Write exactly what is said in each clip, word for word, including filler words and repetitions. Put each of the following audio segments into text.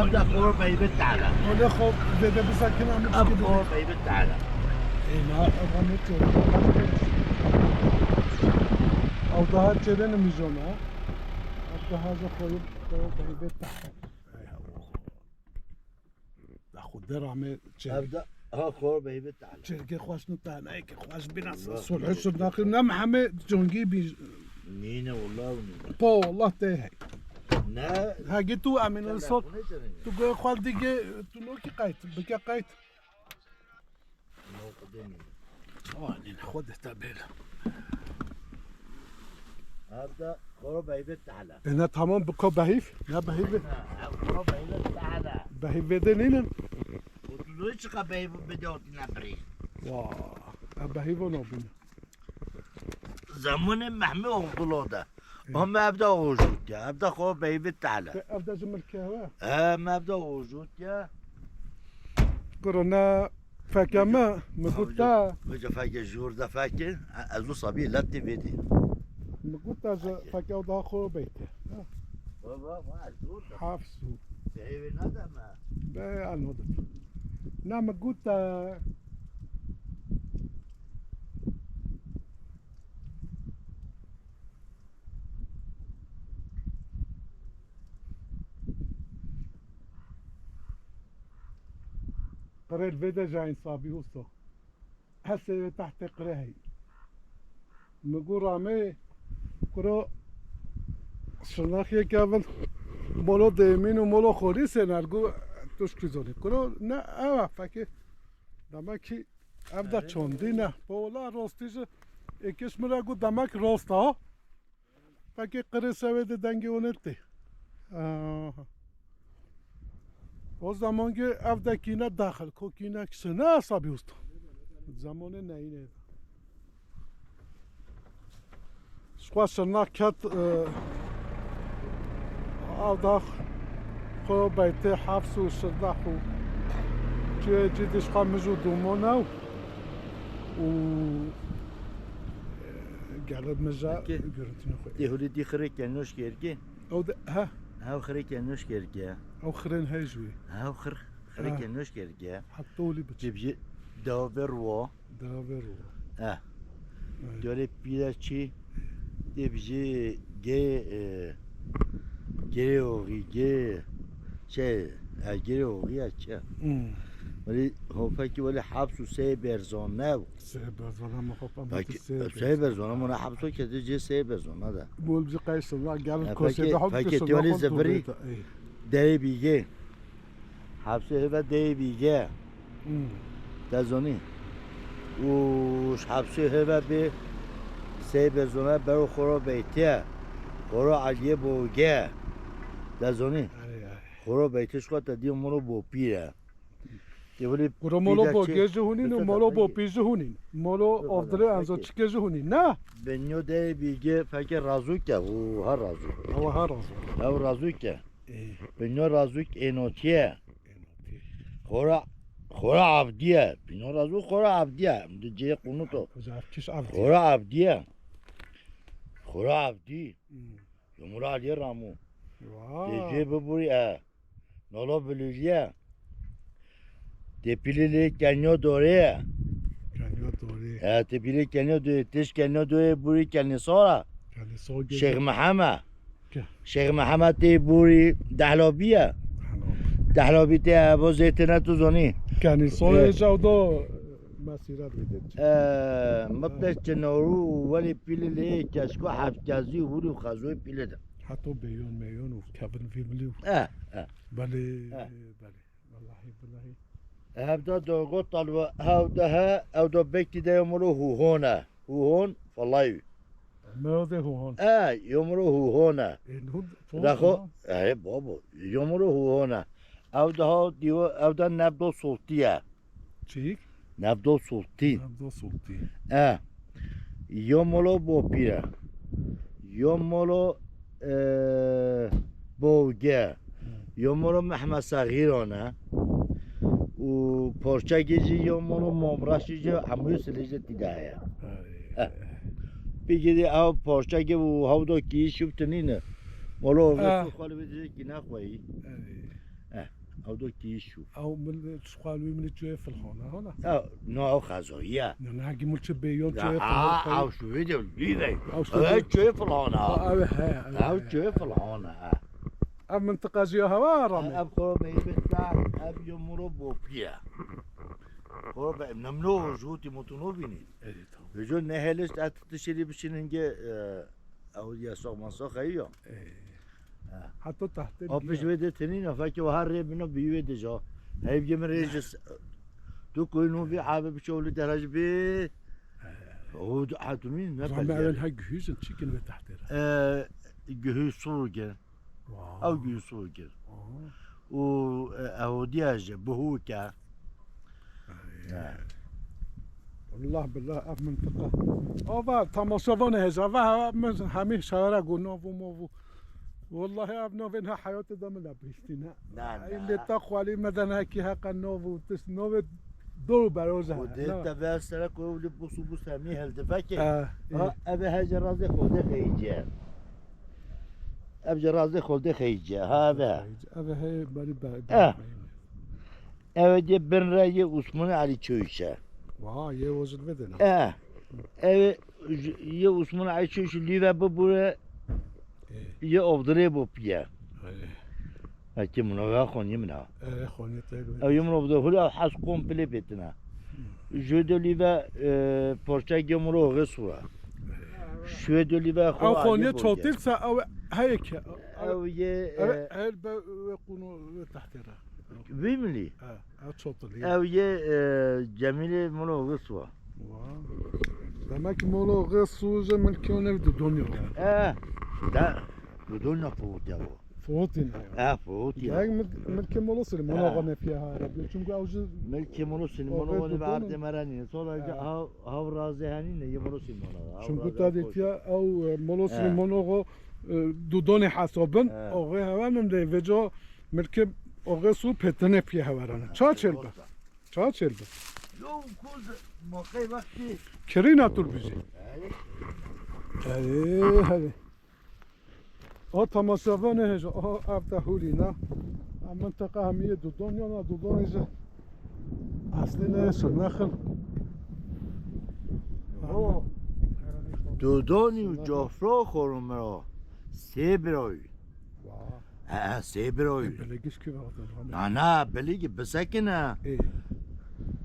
Evde xor beyvê tehle. Öyle xor beyvê bize kina mi Ev xor beyvê tehle. Ê, na, ev ne çê. Ev daha çêrê nimîjona. Ev daha ji xor, xor beyvê tehle. Ey Allah. Da xwe derame çê. Evde ha xor beyvê tehle. Çêrgê xweş ne tehle, ki xweş bîna. Sulh şir naxir, ne Mihemed Congî bî. Nîne, wallah nîne. Po, wallah tê hey. Ne? Hegî tu emîn sor. Tu goy xwe digê, tu nokî qayt, bike qayt. Nokî demî. Aman, xwe de te bêle. Evde xoro beyvê tehle. E, ne tamam, biko behîv. Ne behîv. Ha, ev xoro beyvê tehle. Behîv vê de nînin. Û tu duyê çiqa beyv bide û tîne birî. Wa, ev behîv o nabîne. Zemanê Mehmê Oxulo de. Ama evde oxujût ya. Evde xo beyvê tehle. Evde ji milkê we? He, me evde oxujût ya. Kuro ne feke me, mi got te. Vêca feke jûr de feke. Ez û sabî letê vê dî. Mi got te ji feke ew daha xo beyte. Baba, ma ez jûr de. Hafsû. Beyvê nade me. Be, anladım. Ne mi got te. Qirê li vê de jayîn sabî usto. Hesê wê tehtê qirê hey. Mi got ramê kuro şirnaxiyê kevin molo demîn û molo xorî sêner got tuşkî zonî. Kuro ne ewa fekê. Demek ki ev de çandî ne. Bo wela rostî ji êkiş min re got demek rost a. Fekê qirê sewê de dengê wan tê. Aha. O zaman ki ev de kîne daxil, ko kîne kişi ne hesabî usta. Zamanê neyine. Ji xwe şirna ket, e, ev dax xwe beytê hefs û şirdax û çiyê cî dî ji xwe mij û domon ew û, e, gelib mije Peki, görüntünü xwe. Tê hûrê dî xirê kenoş gergê? Ew de, he. Ew xirê kenoş gergê. Ew xirên hey ji wê. Ew xir, xirê Ha. kenoş gergê. Heta olî biçe. Tê bijî dewa ver wo. Dewa ver wo. Eh. Evet. Dore pîre çi? Tê bijî gê, e, gê oxî, gê, şey, e, gê oxî ya çi? Hmm. Weli hofekî weli haps û sey berzon ne. Sey berzona mı hopa mı Peki, sey sey berzona mı ne hapso kedi cê sey berzona da. Bol bizi qayşın la gel Ya, koşe peki, de hop peki, kuşun tüveli la zifiri. Derê bîgê. Hapsê heve derê bîgê. Hmm. Te zonî. Û ji hapsê heve bê sey berzona bero xoro beytiye. Xoro Aliyê Bogê. Te zonî. Ay, ay. Xoro beytiye şko te diyo moro bo pîre. Kuro molo bo gêji hûnîn û molo bo pîji hûnîn. Molo ovdire enzo çike ji hûnîn. Na? Benyo de bîge feke razûk e, û ha razûk. Ewa ha razûk. Ew razûk e. Ê. Benyo razûk ênotiye. Ênotiye. Xora, xora avdiye. Benyo razûk xora avdiye. Em de cê qunuto. Xora avdiye. Xora avdiye. Xora avdî. Hmm. Yomura Aliyê Ramû. Vay. Tê cê bibûrî e. Nolo bilûliye. Tê pîlê lê kenyo dorê ye. Kenyo dorê. E, tê pîlê kenyo dorê, têş kenyo dorê bûrî kenîsora. Kenîso gel. Şêx Meheme. Ke. Şêx Meheme tê bûrî Dehlabî ye. Dehlabî. Dehlabî tê ebo zêtine tu zonî. Kenîso E. Êca do mesîret bide. E, mitle çinoru welê pîlê lê keşko hevkezî hûrî û xezoyê pîlê de. Heto beyon meyon û kevin vî milî û. E, e. Belê, E. belê. Wellahî, billahî. Hevda dorgo talwa, hevda he, hevda bekti de yomro huhona. Huhon, falay. Mevde huhon. E, yomro huhona. E, hud, Raxo, e, babo, yomro huhona. Hevda ha diyo, hevda nevdo sultiye. Çik? Nevdo sulti. Nevdo sulti. E, yomro bopire. Yomro, e, bovge. Yomoro Mehmed Saxîran e û parçekê jî yomoro Momraşî jî hemûyê silê jî tî de heye. Pêkê dê ew parçekê û hewdo kî şiv tinîne. Molo ve xwe li vê dijê kî nexweyî. Ew do kî şû. Ew mil, xwal wî milî çûyê filhana, hala. Ew, no, ew xezoyî ye. Ne, ne, hegî mil çi bêyon Ya, çûyê a, filhana. Ew şû vê de lî vey. Ew şû Ew vê çûyê filhana. Ha, ew he, ew Ew he. Çûyê filhana, ha. Ev mintiqa jî ya hewa Ramê. Ev xo meyvê ta, ev yo muro bopiye. Xo be, nemno jûtî motono bînî. Evet, tamam. Vêco ne helişt et tişirî bişînin ge, e, ew ya soxma soxayî yo. Ee, Ha. Heta tahtê O bîya. Piş vê de tenîn, o fekê o her rê bino bî wê de jo. Heyv ge min rê ji s-, tu koy nû bî, abi bi çolî deraj bî. O du-, ha, tu mîn ne Ramê peziyar. Ewen ha guhîzin, çikin ve tahtê ra. Ee, guhî sur ge. Wow. Ew guhî sur ge. Wow. Û, e, ew diya ji, buhûke. Ay. Ha. Wallah billah ev mintiqa. Ava tamaşavanê hêja, va ev min hemî şara got nav û mav û. Wallahi ev navên ha heyatê de min nebihîstîne. Na, na. Ey lê te xwalî me de nekî heqa nav û tişt navê dor û beroz e. Û dê Na. Te ver sere ku ew li bûs û bûs hemî hildi. Vekê. Eh, Ha, eh. Ev e hece razê xwedê xeyîciye. Ev ji razê xwedê xeyîciye. Ha, ev e. Ev e heye berî be. Eh. Ev ê bin re yê Osmanê Elî Çewîş e. Wa, yê o jin vedin. E, ev ê, yê Osmanê Elî Çewîş lî ve bibûre, Ê. Yê Ovdirê bû piye. Ê. Belkî min ava xonî min a. Ê, xonî te Ew yê min Ovdirê hûlê ew hes komplê bêtine. Jû de lî ve, e, parçek yê min oxê sura. Şûê de lî ve xo Ew xonî aliyê çotîl se ew heye ke. Ew yê, Ew e, her be we qûno we tehtê re. Vî milî? Ha, ha, çotilî. Ew yê, e, Cemîlê Milo Giswa. Wa. Demek Milo Giswa ji milkê wan ev Dudon ya. E, de, Dudon ya fowt ya o. Fowtî ne ya. E, fowtî ya. Gerek mil-, milkê Milo Silîmon Axa nefiye ha. Çünkü ew ji Milkê Milo Silîmon Axa Axa li Dudon erdê merenî. Sonra Ha. ha, hav razê henî ne, yê Milo Silîmon Axa. Çünkü ta dîtiya ew, e, Milo Silîmon Axa, e, Dudonê hesabin. Ha. Oxê hewa nin de veco Milkê oxê sû pêtine piyê hewerane. Ça çêl be? Ça çêl be? Yo, kuz, moqey wextî. Kirîna tur bijî. Hey. Hey, hey. O temaşevanê hêja, o ev te hûlîna. Em minteqa hemiyê Dudon yana, Dudonê ji eslî ne şir nexin. O Dudonî û Cofro xorumero. Sê biroyî. Wa. He, he, sê biroyî. E, belê giş ki vaqt Na, na, belê ki bisekine. E.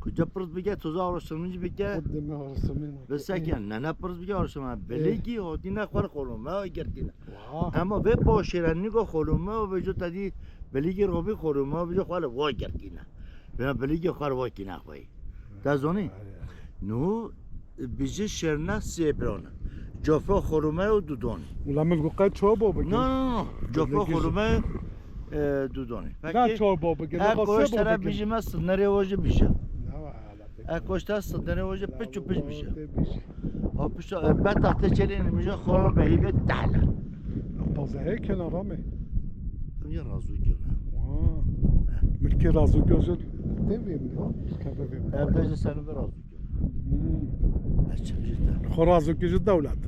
Kuca pirs bike, toza araştırmacı bike. Xud deme araştırmacı bike. Bisekin, E. ne, ne pirs bike araştırma. Belê E. ki o dine xwar xolum, ha, gertine. Wa. Ama ve başerenlik o xolum, o ve jo tadi belê ki robi xolum, o ve jo xwar wa gertine. Ve belê ki xwar wa kine xwey. Te zonî? Ay, ay. Nu, bije şerna sê birona. Cofa xoruma û Dudonî. Ula min got qey çor bo bigin. No, no, no. Cofa xoruma, e, Dudonî. Na çor bo bigin. E, koştara bije me sınırê hoje bije. E, koşta sınırê hoje piç û piç bije. O piç, e, beta te çelin bije xoro behîbe tahla. Pazehê kenara me. Em ya razû kene. Milkê razû kene. Tevê mi? Keve vê mi? Ev de ji senu ve razû kene. Hmm. Ez çim ji te. Xwe razû kir ji dewlet.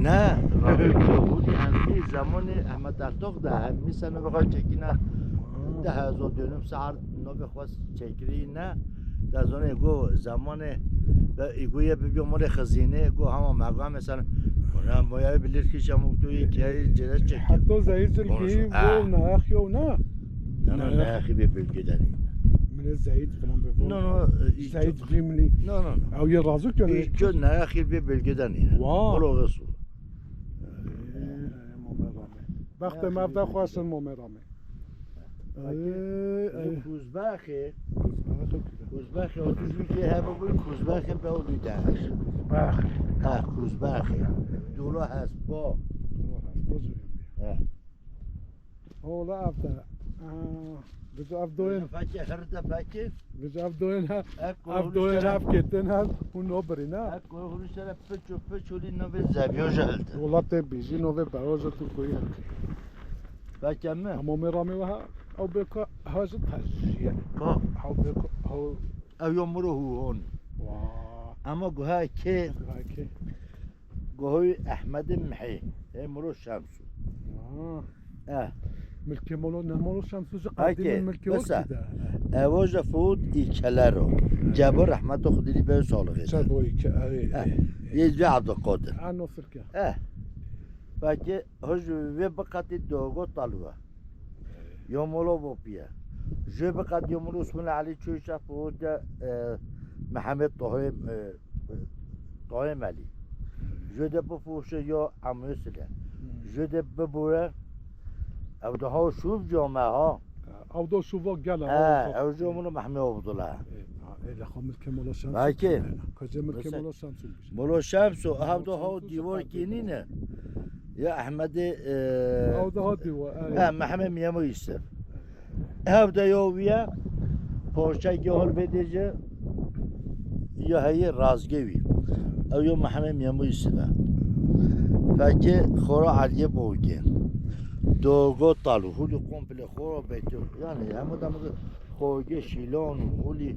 Ne, razû kir hûdî em vî zemanê Ehmed Ertok de hemî senu ve xwe çekîne. De hezar dönüm saat nove xwe çekirî ne. Te zonê go zemanê ve îgo ye bibiyo molê xizînê, go hema mega mesela. Ona moya bilir ki çamuk tu ye ki ay cere çek. Hatta zehir cil ki Konuşma. Ha. Wo na ax yo na. Na, na, na, axi bir bölgeden. Mine zehir falan bir No, no, e, Zehir çok- cimli. No, no, no. Ew ye razû kene. E, çok ne axi bir bölgeden. Wa. Bolo gasu. Baxte mevda xwasin Momerame. Ey, ey. Kuzbaxê. Kuzbaxê, o tijî ke hebe bû, kuzbaxê be û dî daş. Kuzbaxê. Ha, kuzbaxê. Dûlo hesbo. Dûlo hesbo zû. Ha. Ola ev de. Ha, bizi ev doyên. Fakir, her de fakir. Bizi ev doyên ha. Ev doyên ha, ketin ha, hûn o birîn ha. Ev koyun sere piç û piç û lî nove zebiyo jehildi. Ola te bijî nove baroja tu koyên. Belki mi? Ama Momerame ve ha, ew bêka hajit hajî ye. Ka? Ew bêka, ew Ew yo muro hû hon. Wa. Ama guha ke Guha ke? Guhoy Ehmedê Mihê. Ê muro Şemsû. Wa. Eh. Milkê Molo, ne Molo Şemsû ji qedîmin milkê wekî de. Evo ji Fûd î Kelero. Cebo rehmeto Xwedî lî be salixê. Cebo î ke-, erê, Heh, erê. Yê Cê Abdulkadir. Ano firke. Eh. Peki, ho ji vê biqetî dogo talwa. Yo Molo bo piye. Ji biqet yo Molo Osman Elî Çûşa Fûd de, e, Mihemed Tohê, e, Tohê Melî. Ji de bifoşe yo Amûsile. Ji de bibûre, ew daha şûv came ha. Ew da şûva gel ha. He, ew ji Molo Mehmed Abdullah. E, ha, e, lexo milkê Molo Şemsû. Belki. Kocê milkê Molo Şemsû. Molo Şemso, hevdo haw dîwor kînîne. Ya Ehmedê, e, Hevdo haw dîwor, erê. He, Mehmed Miyemo Yusuf. Hevdo yo wiye, porçe gehol vedêje, ya heye razge wî. Ew yo Mehmed Miyemo Yusuf e. Peki, xora Aliye Borgên. Dogo talu, hulu komple xora beytê. Yani, hemû da Xorgê Şîlan û holî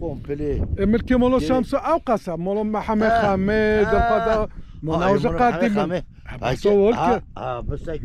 komplê. E, milkê Molo Şemso ew qasa, Molo Mehemê Xemê, Dilqada, Mona Ewji Qatî min. Basa wol ki. Ha, basa